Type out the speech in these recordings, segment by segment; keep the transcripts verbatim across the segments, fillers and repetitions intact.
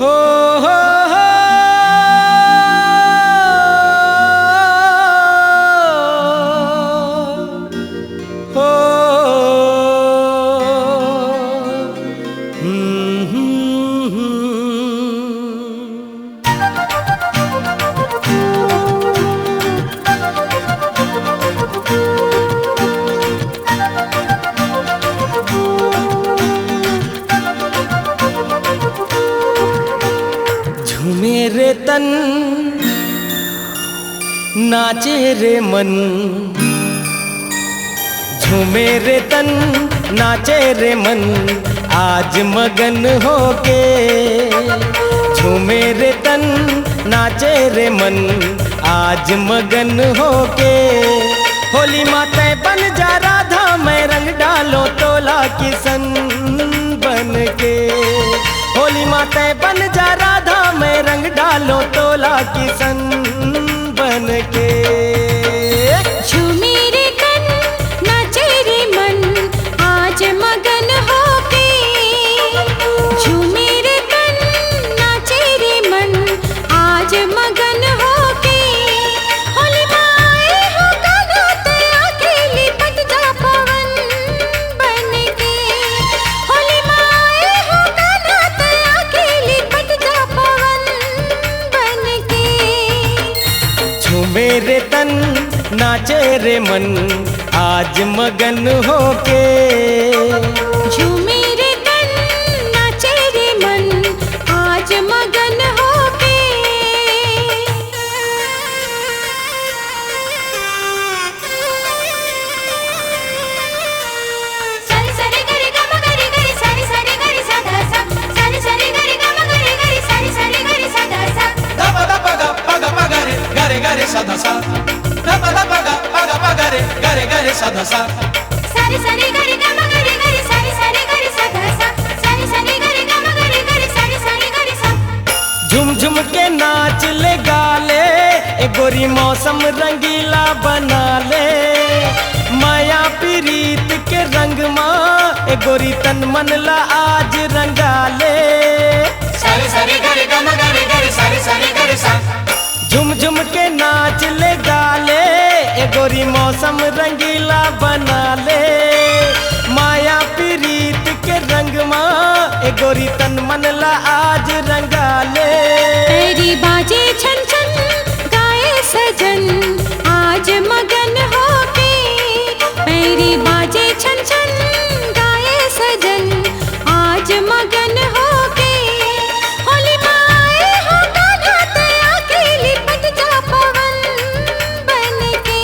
हो, हो, हो, हो। हम्म, हम्म, हम्म। झूमे रे तन, नाचे रे मन, झूमे रे तन, नाचे रे मन, आज मगन होके। झूमे रे तन, नाचे रे मन, आज मगन होके। होली माते बन जा राधा, मैं रंग डालो तोला किसन बन के। होली माते बन जा राधा, मैं रंग डालो तोला किसन बन के। झूमे रे तन, नाचे रे मन, आज मगन होके। झूमे रे तन, नाचे रे मन, आज मगन होके। होली माए हो कान्हा ते आके लिपट जा पवन बन के। होली माए हो कान्हा ते आके लिपट जा पवन बन के। झूमे रे तन, नाचे रे मन, आज मगन होके। झूमे रे तन, नाचे रे मन, आज मगन होके। सरि सरि गरि गम गरि गरि सरि सरि गरि सदा सा। सरि सरि गरि गम गरि गरि सरि सरि गरि सदा सा। ध प ध प ग प ग प ग रे ग रे ग रे सा ध सा। ध प ध प ग प ग प ग रे ग रे ग रे सा ध सा। सरि सरि गरि गम गरि गरि सरि सरि गरि सदा सा। सरि सरि गरि गम गरि गरि सरि सरि गरि सा। झुमझुम के नाच ले गा ले, ए गोरी मौसम रंगीला बना ले। माया पीरीत के रंग मा, ए गोरी तन मन ला आज रंगा ले। सरि सरि गरि गम गरि गरि सरि सरि गरि सा। झुमझुम के नाच ले गा ले, ए गोरी मौसम रंगीला बना ले। माया पीरीत के रंग मा, ए गोरी तन मन ला आज रंगा ले। पैरी बाजे छन छन गाए सजन, आज मगन होके। पैरी बाजे छन छन गाए सजन, आज मगन होके। होली माए हो कान्हा ते आके लिपट जा पवन बन के।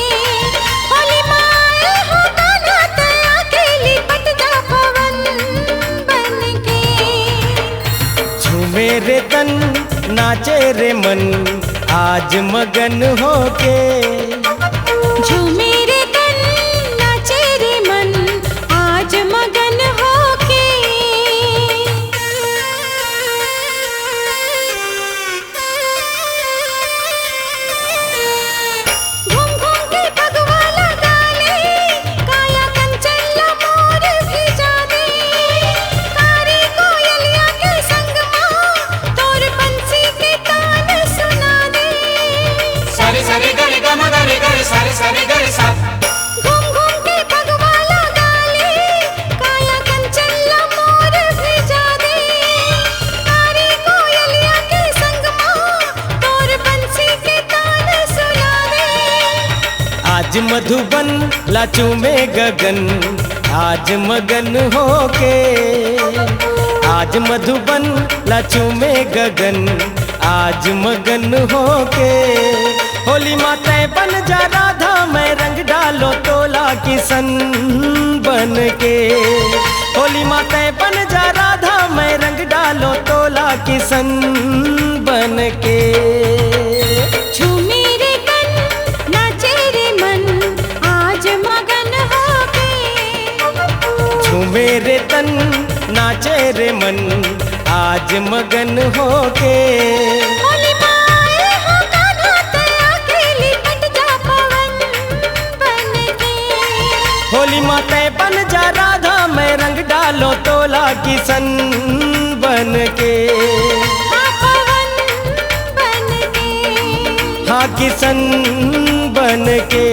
होली माए हो कान्हा ते आके लिपट जा पवन बन के। झूमे रे तन, नाचे रे मन, आज मगन होके। झूमे रे तन, नाचे रे मन, आज मगन होके। घूम घूम के पगवा लगा ले, काया कंचन ला मोर भिजा दे। कारी कोयलिया के संग मा, तोर बंसी के तान सुना दे। सरि सरि गरि गम गरि गरि सरि सरि गरि सा। घूम घूम के पगवा लगा ले, काया कंचन ला मोर भिजा दे। कारी कोयलिया के संग मा, तोर बंसी के तान सुना दे। आज मधुबन ला चूमे गगन, आज मगन होके। आज मधुबन ला चूमे गगन, आज मगन होके। होली माते बन जा राधा, मैं रंग डालो तोला किसन बन के। होली माते बन जा राधा, मैं रंग डालो तोला किसन बन के। झूमे रे तन, नाचे रे मन, आज मगन होके। झूमे रे तन, नाचे रे मन, आज मगन होके। होली माए हो कान्हा ते आके लिपट जा पवन बन के। होली माते बन जा राधा, मैं रंग डालो तोला किसन बन के। हाँ, किसन बन के